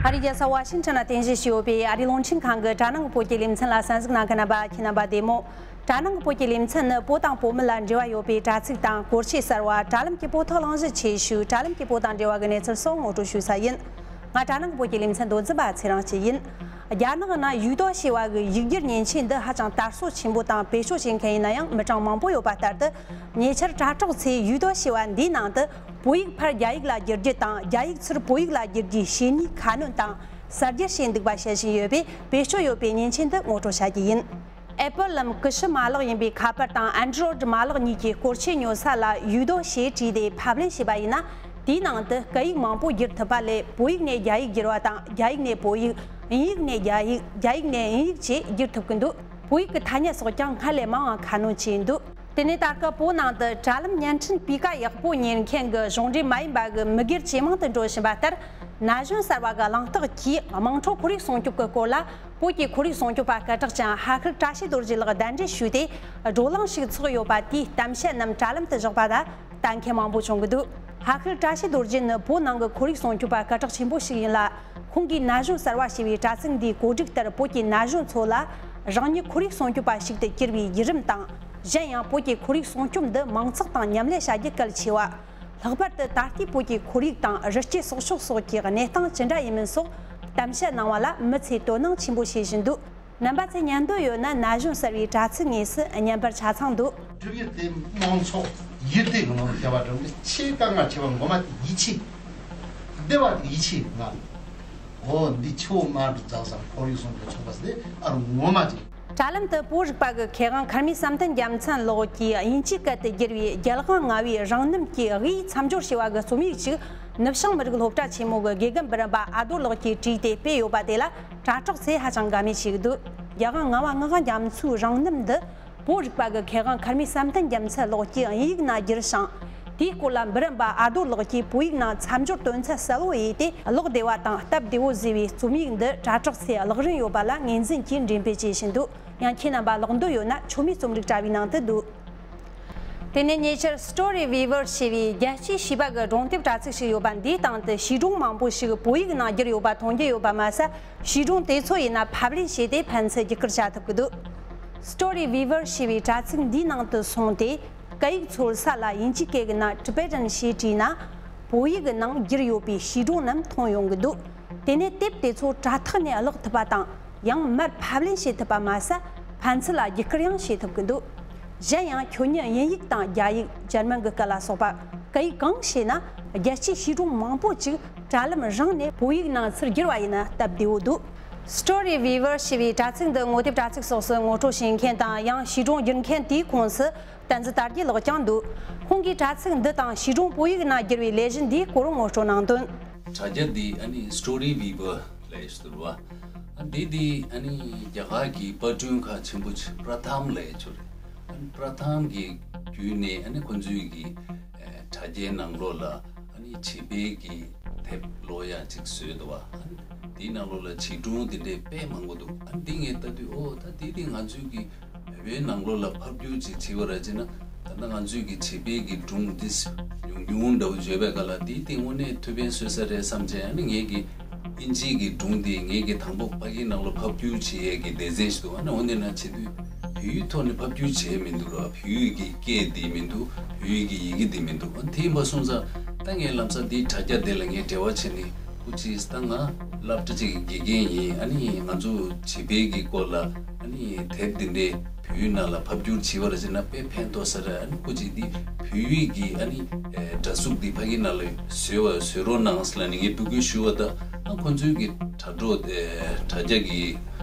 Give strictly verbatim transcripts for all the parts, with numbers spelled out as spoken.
ཨ་རིའི་རྒྱལ་ས་ཝ་ཤིང་ཊོན་ལ་རྟེན་གཞི་བྱས་ཡོད་པའི་ཨ་རིའི་རླུང་འཕྲིན་ཁང་གི་དྲ་ནང་གི་བོད་ཀྱི་ལེ་ཚན་ལ་གསན་གཟིགས་གནང་མཁན་རྣམ་པ་ཁྱེད་རྣམ་པ་བདེ་མོ། དྲ་ནང་གི་བོད་ཀྱི་ལེ་ཚན་ནི་བོད་དང་བོད་མི་ལ་འབྲེལ་བ་ཡོད་པའི་དྲ་ཚིགས་དང་སྐོར་ཆས་གསར་བ། དྲ་ལམ་གྱི་བོད་ཐོག་གླེང་གཞི་ཆེ་ཤོས། དྲ་ལམ་གྱི་བོད་དང་འབྲེལ་བ་གི་གནས་ཚུལ་སོགས་ངོ་སྤྲོད་ཞུ་ས་ཡིན། ང་དྲ་ནང་གི་བོད་ཀྱི་ལེ་ཚན་མདོ་འཛིན་པ་ཚེ་རིང་སྐྱིད་ཡིན། རྒྱ་ནག་ནང་ཡུས་ཏོ་ཞེས་པ་གི་ཡིག་སྒྱུར་མཉེན་ཆས་འདི་ཧ་ཅང་དར་སྲོལ་ཆེན་པོ་དང་བེད་སྤྱོད་བྱེད་མཁན་ཡིན་ན་ཡང་མི་གྲངས་མང་པོ་ཡོད་པ་ལྟར་དུ། ཉེ་ཆར་དྲ་གྲོགས་ཚོས་ཡུས་ཏོ་ཞེས་པ་འདིའི་ནང་དུ་བོད་ཡིག་ཕར་རྒྱ་ཡིག་ལ་བསྒྱུར་རྒྱུ་དང་རྒྱ་ཡིག་ཚུར་བོད་ཡིག་ལ་བསྒྱུར་རྒྱུའི་བྱེད་ནུས་ཁ་སྣོན་དང་གསར་སྒྱུར་བྱས་འདུག་པ་བཤད་བཞིན་ཡོད་པས། བེད་སྤྱོད་ཡོད་པའི་མཉེན་ཆས་འདི་ངོ་སྤྲོད་བྱ་རྒྱུ་ཡིན། Apple་ལམ་ཀུ་ཤུ་མ་ལག་ཡིན་པའི་ཁ་པར་དང་Android མ་ལག་གཉིས་ཀྱི་སྐོར་ཆས་ཉོ་ས་ལ་ཡུས་ཏོ་ཞེས་བྲིས་ཏེ་ཕབ་ལེན་བྱས་པ་ཡིན་ན། དེའི་ནང་དུ་སྐད་ཡིག་མང་པོ་བསྒྱུར་ཐུབ་པ་ལས། བོད་ཡིག་ནས་རྒྱ་ཡིག་བསྒྱུར་བ་དང་། རྒྱ་ཡིག་ནས་བོད་ཡིག་དབྱིན་ཡིག་ནས་རྒྱ་ཡིག་དབྱིན་ཡིག་ནས་དབྱིན་ཡིག་བཅས་བསྒྱུར་ཐུབ་ཀྱི་འདུག་བོད་ཡིག་གི་ཐ་སྙད་སོགས་ཀྱང་སྔར་ལས་མང་བ་ཁ་སྣོན་བྱས་འདུག་དེ་ནས་ད་སྐབས་བོད་ནང་དུ་དྲ་ལམ་བརྙན་འཕྲིན་སྤུས་ཀ་ཡག་པོ་གཉེར་མཁན་གྱི་གཞུང་འབྲེལ་མ་ཡིན་པ་གི་མི་སྒེར་ཇེ་མང་དུ་འགྲོ་བཞིན་པ་ལྟར། ན་གཞོན་གསར་བ་གི་གླེང་སྟེགས་ཀྱིས་དམངས་ཁྲོད་ཁོར་ཡུག་སྲུང་སྐྱོབ་ཀྱི་སྐོར་ལ། བོད་ཀྱི་ཁོར་ཡུག་སྲུང་སྐྱོབ་པ་སྐད་གྲགས་ཅན་ཧྭ་ཤོད་བཀྲ་ཤིས་རྡོ་རྗེ་ལགས་གདན་འདྲེན་ཞུས་ཏེ། བགྲོ་གླེང་ཞིག་ཚོགས་ཡོད་པ་དེའི་གཏམ་བཤད་རྣམས་དྲ་ལམ་དུ་བཞག་པ་ལ་ལྟ་མཁན་མང་པོ་བྱུང་གི་འདུག་ཧྭ་ཤོད་བཀྲ་ཤིས་རྡོ་རྗེ་ནི་བོད་ནང་གི་ཁོར་ཡུག་སྲུང་སྐྱོབ་པ་སྐད་གྲགས་ཆེན་པོ་ཞིག་ཡིན་ལ། ཁོང་གིས་ན་གཞོན་གསར་བ་ཞེས་པའི་དྲ་ཚིགས་འདིའི་བཀོད་སྒྲིག་ལྟར། བོད་ཀྱི་ན་གཞོན་ཚོ་ལ་རང་ཉིད་ཁོར་ཡུག་སྲུང་སྐྱོབ་པ་ཞིག་ཏུ་གྱུར་བའི་བརྒྱུད་རིམ་དང་། གཞན་ཡང་བོད་ཀྱི་ཁོར་ཡུག་སྲུང་སྐྱོབ་འདི་མང་ཚོགས་དང་མཉམ་ལས་བྱ་རྒྱུ་གལ་ཆེ་བ། ལྷག་པར་དུ་ད་ལྟའི་བོད་ཀྱི་ཁོར་ཡུག་དང་རི་སྐྱེས་སྲོག་ཆགས་སོགས་ཀྱི་གནས་སྟངས་ཅི་འདྲ་ཡིན་མིན་སོགས་གཏམ་བཤད་གནང་བ་ལ་མི་ཚོས་དོ་སྣང་ཆེན་པོ་བྱེད་བཞིན་འདུག་རྣམ་པ་ཚོས་ཉན་འདོད་ཡོད་ན། ན་གཞོན་གསར་བའི་དྲ་ཚིགས་དངོས་སུ་བརྙན་པར་ཆ་ཚང་འདུག་སྒྲུབ་ཡུལ་དེ་མང་ཚོགས་ཡུལ་དེ་གི་ནང་བསྡད་པ་འདྲ་བོ་ཆེས་དཀའ་ངལ་ཆེ་བ་ངོ་མ་དེ་ཡིད་ཆེས། བདེ་བ་དེ་ཡིད་ཆེས་ང་། འོ་འདི་ཆུ་བོ་དམར་འབྲུ་འཛག་སར་ཁོར་ཡུག་སྲུང་སྐྱོབ་ཚོགས་པ་ཟེར་ཨ་རུ་ངོ་མ་ཅིག་དྲ་ལམ་དུ་བོད་རིག་པ་གི་མཁས་དབང་མཁར་རྨེའུ་བསམ་གཏན་རྒྱལ་མཚན་ལགས་ཀྱིས་དབྱིན་ཇིའི་སྐད་དུ་བསྒྱུར་བའི་རྒྱལ་དབང་ལྔ་པའི་རང་རྣམ་གྱི་དབུས་མཚམས་སྦྱོར་ཞེས་པ་གི་རྩོམ་ཡིག་ཅིག་ནུབ་བྱང་མི་རིགས་སློབ་གྲྭ་ཆེན་མོ་གི་དགེ་རྒན་འབུམ་རམས་པ་ཨ་རྡོར་ལགས་ཀྱིས་བྲིས་ཏེ་སྤེལ་ཡོད་པ་དེ་ལ་དྲ་གྲོགས་ཚོས་ཧ་ཅང་དགའ་མོས་བྱེད་ཀྱི་འདུག་རྒྱལ་དབང་ལྔ་པ་ངག་དབང་རྒྱ་མཚོའི་རང་རྣམ་འདི་བོད་རིག་པ་གི་མཁས་དབང་མཁར་རྨེའུ་བསམ་གཏན་རྒྱལ་མཚན་ལགས་ཀྱིས་དབྱིན་ཡིག་ནང་བསྒྱུར་ཞིང་། དེའི་སྐོར་ལ་འབུམ་རམས་པ་ཨ་རྡོར་ལགས་ཀྱིས་བོད་ཡིག་ནང་མཚམས་སྦྱོར་དོན་ཚན་གསལ་བོ་དབྱེ་སྟེ། ཀློག་བདེ་བ་དང་སྟབས་བདེ་བོ་བཟོས་པའི་རྩོམ་ཡིག་འདི་དྲ་གྲོགས་ཚོས་ཀློག་རིན་ཡོད་པ་ལ་ངོས་འཛིན་གྱིས་འགྲེམས་སྤེལ་བྱེད་བཞིན་འདུག་ཡང་ཁྱེད་རྣམ་པ་ཀློག་འདོད་ཡོད་ན། ཆོས་མེད་རྩོམ་རིག་དྲ་བའི་ནང་དུ་འདུག་དེ་ནས་ཉེ་ཆར་Story Weaver ཞེས་པའི་རྒྱལ་སྤྱིའི་བྱིས་པ་གི་སྒྲུང་དེབ་དྲ་ཚིགས་ཤིག་ཡོད་པ་འདིའི་སྟེང་དུ་བྱིས་སྒྲུང་མང་པོ་ཞིག་བོད་ཡིག་ནང་བསྒྱུར་ཡོད་པ་མཐོང་རྒྱུ་ཡོད་པ་མ་ཟད། བྱིས་སྒྲུང་དེ་ཚོ་ཡིན་ན་ཕབ་ལེན་བྱས་ཏེ་ཕན་ཚུན་བརྒྱུད་སྐུར་བྱ་ཐུབ་ཀྱི་འདུག Story Weaver ཞེས་པའི་དྲ་ཚིགས་འདིའི་ནང་དུ་སོང་སྟེ། སྐད་ཡིག་འཚོལ་ས་ལ་དབྱིན་ཇིའི་སྐད་ཀྱི་ནང་Tibetan ཞེས་བྲིས་ན། བོད་ཡིག་གི་ནང་བསྒྱུར་ཡོད་པའི་བྱིས་སྒྲུང་རྣམས་མཐོང་ཡོང་གི་འདུག་དེ་ནས་དེབ་དེ་ཚོ་དྲ་ཐག་ནས་བཀླག་ཐུབ་པ་དང་། ཡང་མར་ཕབ་ལེན་བྱེད་ཐུབ་པ་མ་ཟད། ཕན་ཚུན་ལ་བརྒྱུད་སྐུར་ཡང་བྱེད་ཐུབ་ཀྱི་འདུག་གཞན་ཡང་ཁྱོད་ཉིད་དབྱིན་ཡིག་དང་རྒྱ་ཡིག་འཇར་མན་གྱི་སྐད་ལ་སོགས་པ་སྐད་ཡིག་གང་ཤེས་ན། རྒྱལ་སྤྱིའི་བྱིས་སྒྲུང་མང་པོ་ཅིག་དྲ་ལམ་རང་ནས་བོད་ཡིག་ནང་ཚུར་བསྒྱུར་བ་ཡིན་ན་སྟབས་བདེ་བོ་འདུག Story Weaver ཞེས་པའི་དྲ་ཚིགས་འདི་ངོ་དེབ་དྲ་ཚིགས་སོགས་སུ་ངོ་སྤྲོད་བྱེད་མཁན་དང་། ཡང་བྱིས་སྒྲུང་བསྒྱུར་མཁན་དེའི་ཁོངས་སུ་བསྟན་འཛིན་དར་རྒྱས་ལགས་ཀྱང་འདུག་ཁོང་གིས་དྲ་ཚིགས་འདི་དང་བྱིས་སྒྲུང་བོད་ཡིག་ནང་བསྒྱུར་བའི་ལས་གཞི་འདིའི་སྐོར་ངོ་སྤྲོད་གནང་དོན། དྲ་རྒྱ་འདི་ཨ་ནི་Story Weaver ལབ་ཡས་ཟེར་བ། ཨ་འདི་འདི་ཨ་ནི་རྒྱ་གར་གྱི་པར་སྐྲུན་ཁག་ཆེན་པོ་ཅིག་པྲ་ཐམ་ལབ་ཡས་ཅིག་རེད། ཨ་ནི་པྲ་ཐམ་གྱི་བརྒྱུད་ནས་ཨ་ནི་ཁོ་ཚོའི་གི་ཨེ་དྲ་རྒྱའི་ནང་ལོགས་ལ་ཨ་ནི་བྱིས་པའི་གི་དེབ་ཀློག་ཡ་ཅིག་བཟོས་འདུག་བ། ཨ་ནི་དེའི་ནང་ལོགས་ལ་བྱིས་སྒྲུང་དེ་འདྲའི་དཔེ་མང་པོ་འདུག་ཨ་ནི་འདི་ངས་ལྟ་དུས་ཨོ་ད་དེ་དེ་ང་ཚོའི་གི་བོད་པའི་ནང་ལོགས་ལ་ཕབ་བསྒྱུར་ཅིག་བྱས་པ་ར་ཅེ་ན། ད་ལྟ་ང་ཚོའི་གི་བྱིས་པའི་གི་སྒྲུང་འདི་ཉུང་ཉུང་འདྲ་བོ་བརྗོད་པའི་སྐབས་ལ་དེ་དེ་དངོས་གནས་ཐུགས་ཕན་གསོས་ས་རེད་བསམ་བྱས། ཨ་ནི་ངས་གི་དབྱིན་ཇིའི་གི་སྒྲུང་དེ་ངས་གི་དང་པོ་ཕ་གིའི་ནང་ལ་ཕབ་བསྒྱུར་བྱེད་ཡས་གི་སྡེ་ཚན་ཞིག་འདུག་ཨ་ནི་འོ་འདི་ན་བྱེད་དུས་བོད་ཡིག་ཐོག་ནས་ཕབ་བསྒྱུར་བྱས་མི་འདུག་ར། བོད་ཡིག་གི་སྐད་དེ་མི་འདུག་བོད་ཡིག་གི་ཡི་གེ་དེ་མི་འདུག་ཨ་ནི་དེ་ཡིན་པ་སོང་ཙང་ད་ངས་ལམ་སང་དེའི་དྲ་རྒྱ་དེ་ལ་ངས་འབྲེལ་བ་བྱས་ནས་སྐུ་མཁྱེན་ད་ང་སློབ་གྲྭ་ཅིག་གི་དགེ་རྒན་ཡིན། ཨ་ནི་ང་ཚོ་བྱིས་པའི་གི་སྐོར་ལ་ཨ་ནི་དེབ་འདི་འདྲའི་བོད་ཡིག་ནང་ལ་ཕབ་བསྒྱུར་བྱས་པ་ར་ཅེ་ན་དཔེ་ཕན་ཐོགས་ས་རེད། ཨ་ནི་སྐུ་མཁྱེན་འདི་བོད་ཡིག་གི་ཨ་ནི་ཨེ་སྒྲ་གཟུགས་འདི་ཕ་གི་ནང་ལ་བཟོས་བ་བཟོས་རོགས་གནང་ཟེར་ལབ་ནས་ངས་འབོད་སྐུལ་ཞུ་བ་དང་། ཨ་ཁོ་ཚོའི་གི་དྲ་གྲོགས་དེ་དྲ་རྒྱ་གི་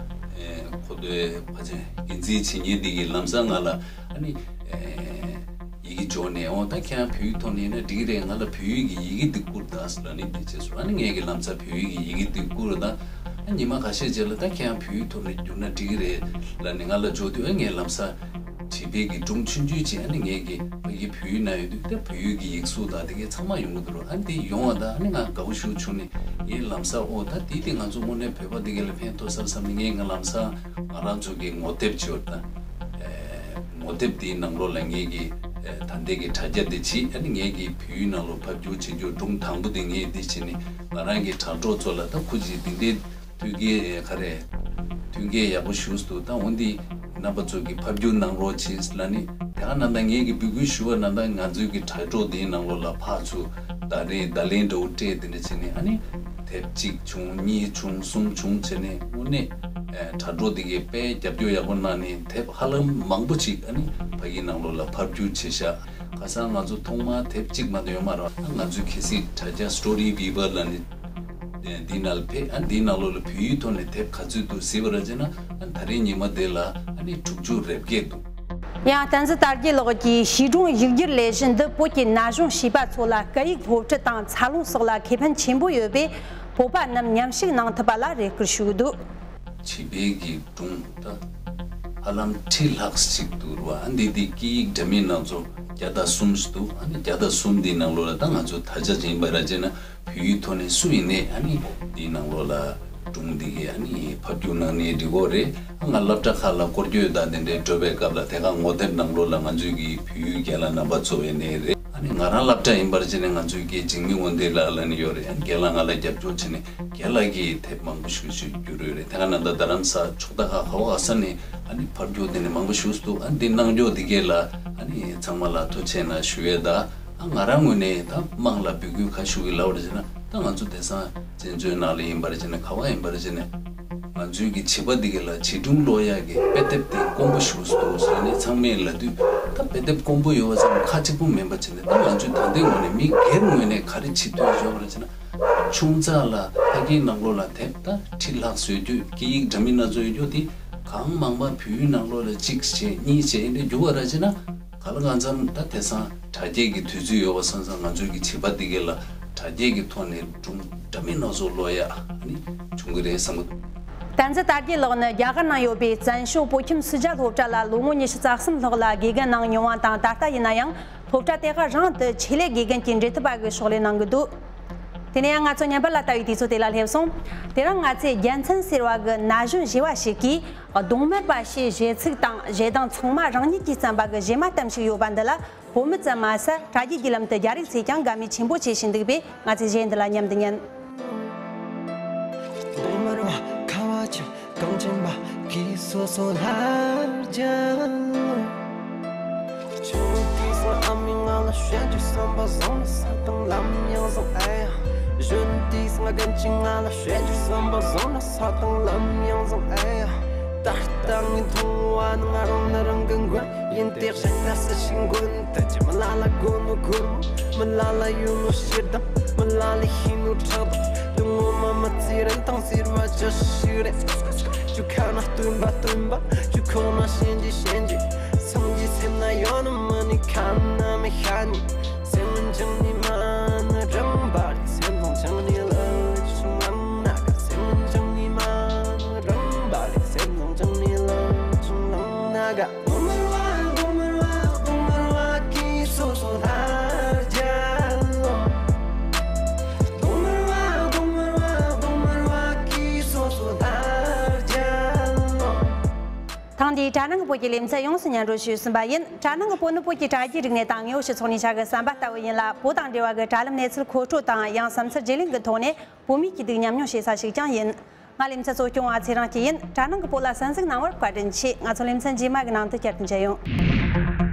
ཨེ་ཁོ་ཚོའི་ཕ་ཆེན་འགན་འཛིན་བྱེད་མཁན་འདི་གིས་ལམ་སང་ང་ལ་ཨ་ནི་ཨེ་ཡི་གེ་འབྱོར་ནས། འོ་ད་ཁྱེད་རང་བོད་ཡིག་ཐོག་ནས་ཡིན་ན་འགྲིག་གི་རེད། ང་ལ་བོད་ཡིག་གི་ཡི་གེ་འདི་བསྐུར་དང་ཟེར་ལབ་ནས་འདི་བྱས་སོང་། ཨ་ནི་ངས་གི་ལམ་སང་བོད་ཡིག་གི་ཡི་གེ་འདི་བསྐུར་དང་། ཨ་ཉི་མ་ཁ་ཤས་རྗེས་ལ་ད་ཁྱེད་རང་བོད་ཡིག་ཐོག་ནས་བསྒྱུར་ན་འགྲིག་གི་རེད་ལབ་ནས་ང་ལ་འབྱོར་དུས། ཨ་ངས་ལམ་སང་བྱིས་པའི་གི་སྒྲུང་ཆུང་ཆུང་ཅིག་ཨ་ནི་ངས་གི་ཕ་གི་བོད་ཡིག་ནང་ཡོད་དུས་ད་བོད་ཡིག་གི་ཡིག་གཟུགས་དང་དེ་གའི་ཚང་མ་ཡོང་གི་འདུག་རོ། ཨ་འདི་ཡོང་བ་དང་ཨ་ནི་ང་དགའ་བོ་ཞེ་པོ་བྱུང་ནས་ངས་ལམ་སང་ཨོ་ད་དེ་དེ་ང་ཚོ་དངོས་གནས་བོད་པ་དེ་ག་ལ་ཕན་ཐོགས་ས་རེད་བསམ་ནས་ངས་ང་ལམ་སང་ང་རང་ཚོ་གི་ངོ་དེབ་ཅིག་ཡོད་ད། ཨེ་ངོ་དེབ་དེའི་ནང་ལོགས་ལ་ངས་ཀྱི་ ད་ལྟའི་གི་དྲ་རྒྱ་འདི་བྱས། ཨ་ནི་ངས་ཀྱི་བོད་ཡིག་ནང་ལོགས་ཕབ་བསྒྱུར་བྱེད་རྒྱུ་སྒྲུང་དང་པོ་དེ་ངས་འདི་བྱས་ནས་ང་རང་གི་དྲ་གྲོགས་ཚོ་ལ་ད་ཁོ་ཅིག་འདི་འདྲའི་མཐུན་རྐྱེན་ག་རེ་མཐུན་རྐྱེན་ཡག་པོ་ཞིག་འདུག་ད་འོ་འདི་རྣམ་པ་ཚོ་གི་ཕབ་བསྒྱུར་གནང་རོགས་བྱེད་ལབ་ནས། དེ་ག་ནང་ད་ངས་ཀྱི་འབོད་སྐུལ་ཞུ་བ་ནང་ད་ང་ཚོའི་གི་དྲ་གྲོགས་འདིའི་ནང་ལོགས་ལ་ཕར་ཚུར་བརྡ་རེ་བརྡ་ལན་འདྲ་བོ་སྤྲད། དེ་འདྲ་བྱས་ནས་ཨ་ནི་དེབ་གཅིག་བྱུང་། གཉིས་བྱུང་། གསུམ་བྱུང་བྱས་ནས་དངོས་གནས་དྲ་གྲོགས་འདི་གས་དཔེ་རྒྱབ་སྐྱོར་ཡག་པོ་གནང་ནས་དེབ་ཧ་ལམ་མང་པོ་ཅིག་ཨ་ནི་ཕ་གིའི་ནང་ལོགས་ལ་ཕབ་བསྒྱུར་བྱས་ཤག་ཁ་སང་ང་ཚོ་ཐོག་མར་དེབ་གཅིག་མ་གཏོགས་ཡོད་མ་རེད། ང་ཚོའི་གལ་སྲིད་དྲ་རྒྱ་Story Weaver་ལབ་ནས་འདི་ནང་ལ་ཕེབས། ཨ་འདིའི་ནང་ལོགས་ལ་བོད་ཡིག་ཐོག་ནས་དེབ་ག་ཚོད་འདུག་གཟིགས་པ་རེད་ཅེ་ན། ཨ་ད་རེས་ཉི་མ་དེ་ལ་ཨ་ནི་དྲུག་ཅུ་རེ་བརྒྱད་འདུག་ཡང་བསྟན་འཛིན་དར་རྒྱས་ལགས་ཀྱིས་བྱིས་སྒྲུང་ཡིག་སྒྱུར་ལས་གཞི་འདི་བོད་ཀྱི་ན་གཞོན་བྱིས་པ་ཚོ་ལ་སྐད་ཡིག་སློབ་ཁྲིད་དང་འཚར་ལོངས་སོགས་ལ་ཁེ་ཕན་ཆེན་པོ་ཡོད་པས། བོད་པ་རྣམས་མཉམ་ཞུགས་གནང་ཐུབ་པ་ལ་རེ་སྐུལ་ཞུ་གི་འདུག་བྱིས་པའི་གི་སྒྲུང་ད་ཧ་ལམ་ཁྲི་ལྷག་ཅིག་འདུག་ར། ཨ་འདི་འདི་སྐད་ཡིག་འདྲ་མིན་སྣ་ཚོགས་བརྒྱ་དང་གསུམ་ཞིག་འདུག་ཨ་ནི་བརྒྱ་དང་གསུམ་འདིའི་ནང་ལོགས་ལ་ད་ང་ཚོ་ད་ཆ་ཡིན་པ་ར་བྱས་ན། བོད་ཡིག་ཐོག་ནས་སུ་ཡིན་ནའི་ཨ་ནི་འདིའི་ནང་ལོགས་ལ་སྒྲུང་འདི་གའི་ཨ་ནི་ཕབ་བསྒྱུར་གནང་ནའི་འགྲིག་གོ་རེད། ཨ་ང་སློབ་གྲྭ་ཁག་ལ་སྐོར་སྐྱོད་དང་དེ་འདྲའི་འགྲོ་བའི་སྐབས་ལ་དེ་ག་ངོ་དེབ་ནང་ལོགས་ལ་ང་ཚོའི་གི་བོད་ཡིག་རྒན་ལགས་རྣམ་པ་ཚོ་ཡིན་ནའི་རེད། ཨ་ནི་ང་རང་སློབ་གྲྭ་ཡིན་པར་བྱས་ནས་ང་ཚོའི་གི་འཇིགས་མེད་དབང་འདུས་ལགས་ལབ་ནས་ཡོད་རེད། ཨ་ནི་རྒན་ལགས་ང་ལ་རྒྱབ་སྐྱོར་བྱས་ནས་རྒན་ལགས་ཀྱིས་དེབ་མང་པོ་ཞིག་ཞིག་བསྒྱུར་ཡོད་རེད། དེ་ག་ནང་ད་རྡ་རམ་ས་ཕྱོགས་མཐའ་ཁག་ག་བ་ག་ས་ནས་ཨ་ནི་ཕབ་བསྒྱུར་དེ་ནས་མང་པོ་ཞིག་འདུག་ཨ་ནི་འདི་གནང་རྒྱུ་འདི་གས་ལ་ཨ་ནི་ཚང་མ་ལ་ཐུགས་རྗེ་ཆེ་གནང་ཞུ་ཡས་དང་། ཨ་ང་རང་ངོས་ནས་ད་དམངས་ལ་འབོད་སྐུལ་ག་ཞུ་གི་ལབ་པ་རེད་ཅེ་ན། ད་ང་ཚོ་དེང་སང་བཙན་བྱོལ་ནང་ལ་ཡིན་པ་རེད་ཅེ་ན། ག་བ་ཡིན་པ་རེད་ཅེ་ན། ང་ཚོའི་གི་བྱིས་པ་འདི་གས་ལ་བྱིས་སྒྲུང་ཀློག་ཡག་གི་དཔེ་དེབ་དེ་དཀོན་པོ་ཞིག་འདུག་ཟེར་ནས་ཚང་མས་ལབ་དུས། ད་དཔེ་དེབ་དཀོན་པོ་ཡོད་པ་ཙམ་ཁག་གཅིག་པོ་མིན་པ་བྱས་ནས། ད་ང་ཚོའི་ད་ལྟའི་ངོས་ནས་མི་སྒེར་ངོས་ནས་ག་རེ་བྱེད་ཐུབ་ཡོད་པ་རེད་ཅེ་ན། ཆུང་ཙག་ལ་ཕ་གིའི་ནང་ལོགས་ལ་དེབ་ད་ཁྲི་ལྷག་བཟོ་རྒྱུ། སྐད་ཡིག་འདྲ་མིན་སྣ་ཚོགས་ཡོད་རྒྱུ་དེ་གང་མང་མང་བོད་ཡིག་ནང་ལོགས་ལ་གཅིག་བྱས་གཉིས་བྱས་འདི་འགྱུར་བ་ར་བྱས་ན། ག་ལ་གང་འཚམ་ད་དེང་སང་དྲ་རྒྱའི་གི་དུས་ཚོད་ཡོད་པ་སོང་ཙང་། ང་ཚོའི་གི་བྱིས་པ་འདི་གས་ལ་དྲ་རྒྱའི་གི་ཐོག་ནས་སྒྲུང་འདྲ་མིན་སྣ་ཚོགས་ཀློག་ཡག་ཨ་ནི་བྱུང་གི་རེད་བསམ་གི་འདུག་བསྟན་འཛིན་དར་རྒྱས་ལགས་ནི་རྒྱ་གར་ནང་ཡོད་པའི་བཙན་བྱོལ་བོད་ཁྱིམ་སུ་ཇཱ་སློབ་གྲྭ་ལ་ལོ་ངོ་ཉི་ཤུ་རྩ་གསུམ་ལྷག་ལ་དགེ་རྒན་གནང་མྱོང་བ་དང་། ད་ལྟ་ཡིན་ན་ཡང་སློབ་གྲྭ་དེ་ག་རང་དུ་ཆེད་ལས་དགེ་རྒན་གྱི་འབྲེལ་མཐུད་པ་གི་ཕྱག་ལས་གནང་གི་འདུག་དེ་ནས་ཡང་ང་ཚོ་བརྙན་པར་ལ་ལྟ་བའི་དུས་ཚོད་དེ་ལ་སླེབས་སོང་། དེ་རིང་ང་ཚོས་རྒྱལ་མཚན་ཟེར་བ་གི་ན་གཞོན་གཞས་པ་ཞིག་གིས། གདོང་དམར་པ་ཞེས་གཞས་ཚིག་དང་གཞས་གདངས་ཚང་མ་རང་ཉིད་ཀྱིས་བརྩམས་པ་གི་གཞས་མ་གཏམ་ཞིག་ཡོད་པ་འདི་ལ། བོད་མི་ཙམ་མ་ཟད་དྲ་རྒྱའི་བརྒྱུད་ལམ་དུ་རྒྱ་རིགས་ཚོས་ཀྱང་དགའ་མོས་ཆེན་པོ་བྱེད་བཞིན་འདུག་པས། ང་ཚོས་གཞས་འདི་ལ་མཉམ་དུ་ཉན། གདོང་དམར་བ་ཁ་བ་ཆེ། གངས་ཅན་པ་གིས་སོ་སོ་ལ་རྒྱལ་ལོ། ཆུང་དུས་སུ་ཨ་མས་ང་ལ་བཤད་རྒྱུ་བསམ་པ་བཟང་ན་ས་དང་ལམ་ཡང་བཟང་ཨེ་ཡ། གཞོན་དུས་སུ་ང་རྒན་གྱིས་ང་ལ་བཤད་རྒྱུ་བསམ་པ་བཟང་ན་ས་དང་ལམ་ཡང་བཟང་ཨེ་ཡ། ད་ལྟ་ངས་མཐོང་བ་ནི་ང་རང་ནི་རང་གི་མགོན་ཡིན་ཏེ། གཞན་ལ་སུ་ཞིག་མགོན་དུ་གྱུར། མི་ལ་ལ་དགོས་ནོ་སྒོར་མོ། མི་ལ་ལ་ཡོད་ནོ་ཞེ་སྡང་། མི་ལ་ལ་ཤེས་ནོ་ཕྲག་དོག་དེ་ངོ་མ་མི་ཚེའི་རིན་ཐང་ཟེར་བ་ཅི་ཞིག་རེད། ཆུ་ཁ་ན་སྟོན་པ་སྟོན་པ། ཆུ་ཁོག་ན་གཤིན་རྗེ་གཤིན་རྗེ། སངས་རྒྱས་སེམས་ན་ཡོད་ནི་མི་ནི་ཁ་ན་མི་ཤ་ཉེ། སེམས་ཅན་ནི་མ་ནི་རིང་བ་རེད། སེམས་ནང་བྱང་ནི་ལ་ཆུང་ལང་ན་ག་སེམས་ཅན་ནི་མ་ནི་རིང་བ་རེད། སེམས་ནང་བྱང་ནི་ལ་ཆུང་ལང་ན་ག་གདོང་དམར་བ་གདོང་དམར་བ་གདོང་དམར་བ་གིས་སོ་སོ་ལ་རྒྱལ་ལོ། གདོང་དམར་བ་གདོང་དམར་བ་གདོང་དམར་བ་གིས་སོ་སོ་ལ་རྒྱལ་ལོ། ཐེངས་འདིའི་དྲ་ནང་གི་བོད་ཀྱི་ལེ་ཚན་ཡོངས་སུ་སྙན་སྒྲོན་ཞུས་ཟིན་པ་ཡིན། དྲ་ནང་གི་བོད་ནི་བོད་ཀྱི་དྲ་རྒྱའི་རིག་གནས་དང་དངོས་པོའི་སྤྱི་ཚོགས་ནས་བྱ་དགའི་ཟམ་པ་ལྟ་བུ་ཡིན་ལ། བོད་དང་འབྲེལ་བ་གི་དྲ་ལམ་གནས་ཚུལ་མཁོ་སྤྲོད་དང་ཡང་བསམ་ཚུལ་བརྗེ་ལེན་གྱི་ཐོག་ནས་བོད་མིའི་སྐྱིད་སྡུག་མཉམ་མྱོང་བྱེད་ས་ཞིག་ཀྱང་ཡིན། ང་ལེ་ཚན་གཙོ་སྐྱོང་བ་ཚེ་རིང་སྐྱིད་ཡིན། དྲ་ནང་གི་བོད་ལ་གསན་གཟིགས་གནང་བར་བཀའ་དྲིན་ཆེ། ང་ཚོ་ལེ་ཚན་རྗེས་མ་གི་ནང་དུ་བསྐྱར་དུ་མཇལ་ཡོང་།